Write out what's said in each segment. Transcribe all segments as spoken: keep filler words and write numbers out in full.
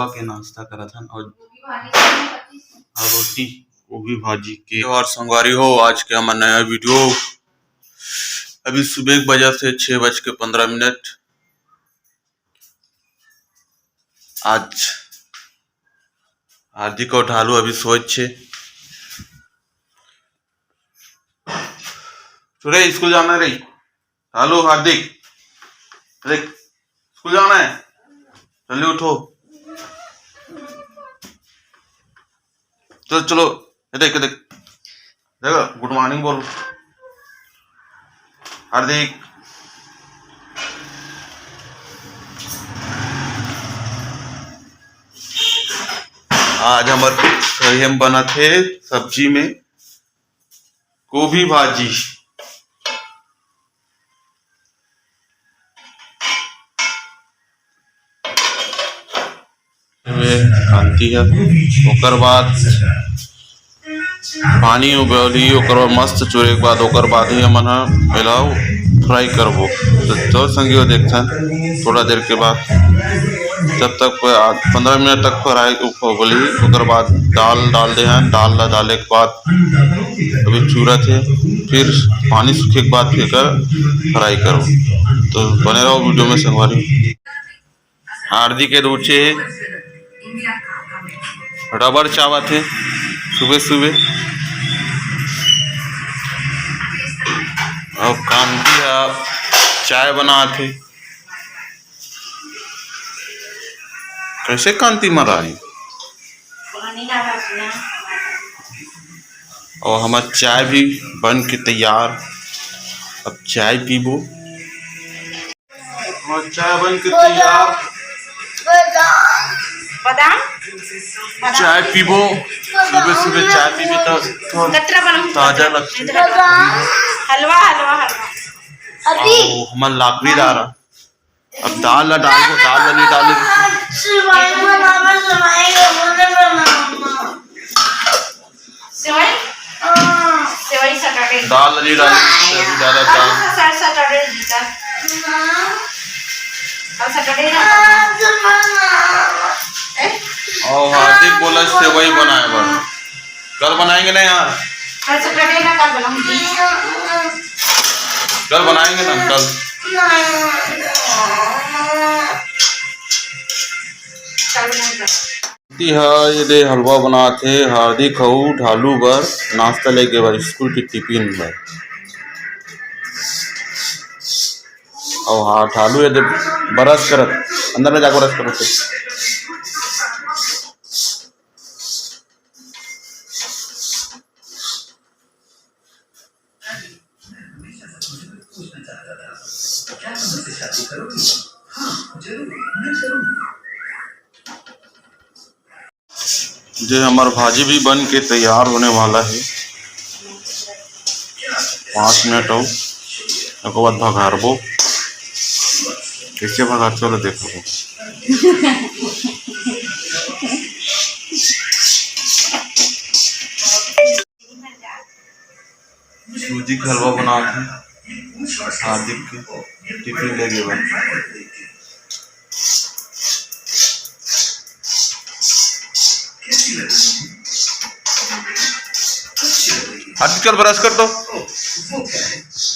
के नाश्ता करत हन और, और रोटी, गोभी भाजी के। और संगवारी हो, आज के हमर नया वीडियो। अभी सुबह के बजे हे छह बज के पंद्रह मिनट। आज हार्दिक और ढालू अभी सोए हे। सुरे, स्कूल जाना रे। ढालू, हार्दिक, देख, स्कूल जाना है, जल्दी उठो। चलो, चलो, ये देख, ये देख, देखो, गुड मॉर्निंग बोल, हार्दिक। आज हमर कढ़ी में बनत हे सब्जी में गोभी भाजी। वे कांती हे, ओकर बाद पानी उबलही, ओकर बाद मस्त चुरे के बाद, ओकर बाद ही हमन ह एला फ्राई करबो। तो, तो संगी हो देखथन थोड़ा देर के बाद, जब तक पंद्रह मिनट तक फ्राई उबलही, ओकर बाद दाल डाल दे हन। दाल ला डाले के बाद अभी चूरत हे, फिर पानी सूखे के बाद फिर एकर फ्राई करबो। तो बने रहो वीडियो में संगवारी। हार्दिक के रुचि हे रबड़ चाबत हे सुबह सुबह। अउ कांति ह चाय बनात हे। कैसे कांति मराही? अउ हमर चाय भी बन के तैयार। अब चाय पीबो। हमर चाय बन के तैयार। बादाम। चाय पीबो, सुबह सुबह चाय पीबी त थोड़ा कतरा बनाऊं? ताजा लगथे। हलवा, हलवा, हलवा। अभी। अउ हमर लाकड़ी दार। अब दाल ला डालबो, दाल ला नहीं डाले। सेवई बनावा, सेवई बनावा। सेवई? हाँ। सेवई सैटरडे। दाल नहीं डाली, सेवई डाला, दाल। सैटरडे जीता। हाँ। कल सैटरडे ना। हाँ, तो बनावा। ए? और हार्दिक बोला सेवई बनाए बर। कल बनाएंगे ना यार? कल सैटरडे ना, कल बनाऊंगी। कल बनाएंगे ना, कल। कल बनाऊंगा। ती ह ये दे हलवा बनात हे हार्दिक अउ ढालू बर नाश्ता लेके बर स्कूल के टिफिन बर। अउ हाँ, ढालू ये दे brush करत, अंदर में जाके brush करत हे। जे हमर भाजी भी बन के तैयार होने वाला हे, पाँच मिनट अउ, ओकर बाद भगारबो। कैसे भगार, चलो देखो। सूजी के हलवा बनात हे हार्दिक के टिफिन लेगे बर। हार्दिक, चल brush कर तो।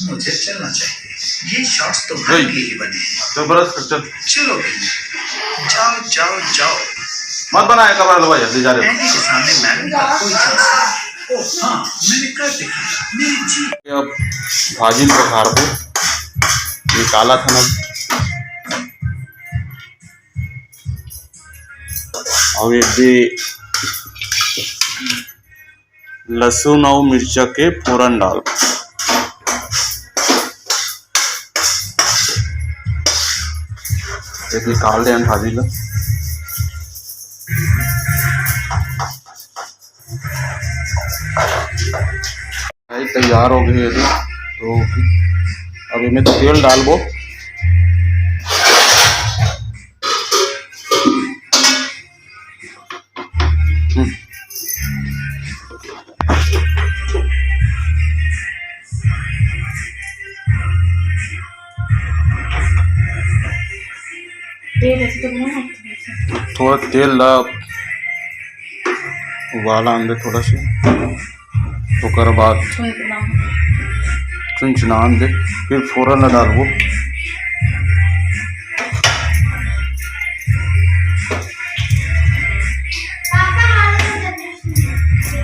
मुझे चलना चाहिए, ये शॉर्ट्स तुम्हारे लिए ही बने हैं। चल brush कर, चल। चलो जाओ, जाओ, जाओ। मत बनाया कर हलवा, जल्दी जा रहे हो। डैडी के सामने मैडम का कोई चांस नहीं। ओह हाँ, मैंने कर दिखाया, मेरी जीत। अब भाजी ल पखारबो, निकालत हन। अउ ये दे लहसुन अउ मिर्चा के फोरन डाल। ये निकाल दे भाजी ला। भाई तैयार हो गई है। तो अब इमे तेल डालबो। थोड़ा तेल ला उबाल आन दे थोड़ा से, ओकर बाद चुनचुना। चुनचुना आन दे, फिर फोरन ला डालबो।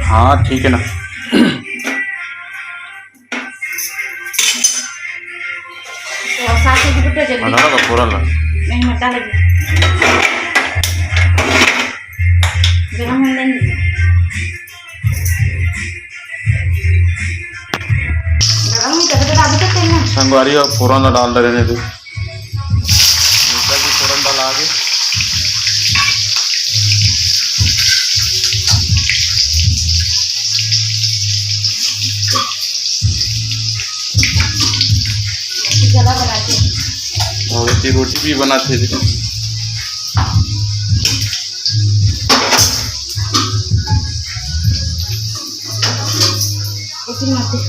हाँ, ठीक है ना। तो साथ में भी तो जल्दी। मसाला का फोरन ला। नहीं, मत डालेगी। गरम होने देंगे। गरम नहीं करे तो डाल दो तेल में। संगवारी, अब फोरन ला डाल दे रहे थे। मिर्चा की फोरन डाला आगे। रोटी ज्यादा बनाते हैं। और रोटी, रोटी भी बनाते थे। रोटी बनाते हैं।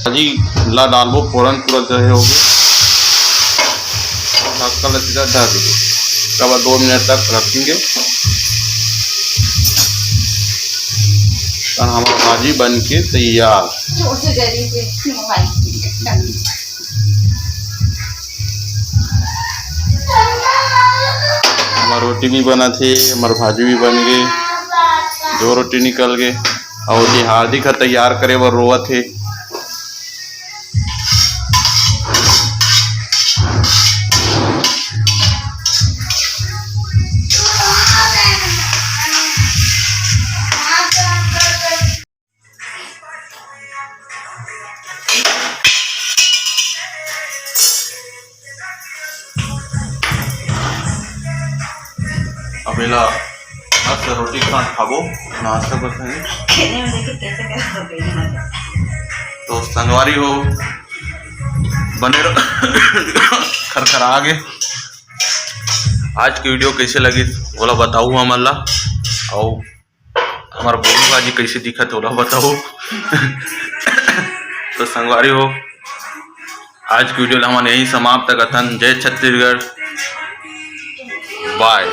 भाजी ला डालबो, फोरन पूरा जो है हो गया। और ढक्कन ला सीधा ढक दे। उसके बाद दो मिनट तक रखेंगे। और हमारा भाजी बन के तैयार। हमार रोटी भी बनत हे, हमार भाजी भी बन गे, दो रोटी निकल गे। अउ ये हार्दिक ह तैयार करे बर रोवत हे। अब एला मस्त रोटी के साथ खाबो, नाश्ता करते हैं। खेलने में देखो कैसे कैसे हो गई है। तो संगवारी हो, बने रहो। खरखरा आगे। आज की वीडियो कैसे लगी, ओला बताओ हमन ला। अउ हमार गोभी भाजी कैसे दिखत हे, ओला बताओ। तो संगवारी हो, आज की वीडियो ला हमन यहीं समाप्त करथन। जय छत्तीसगढ़, बाय।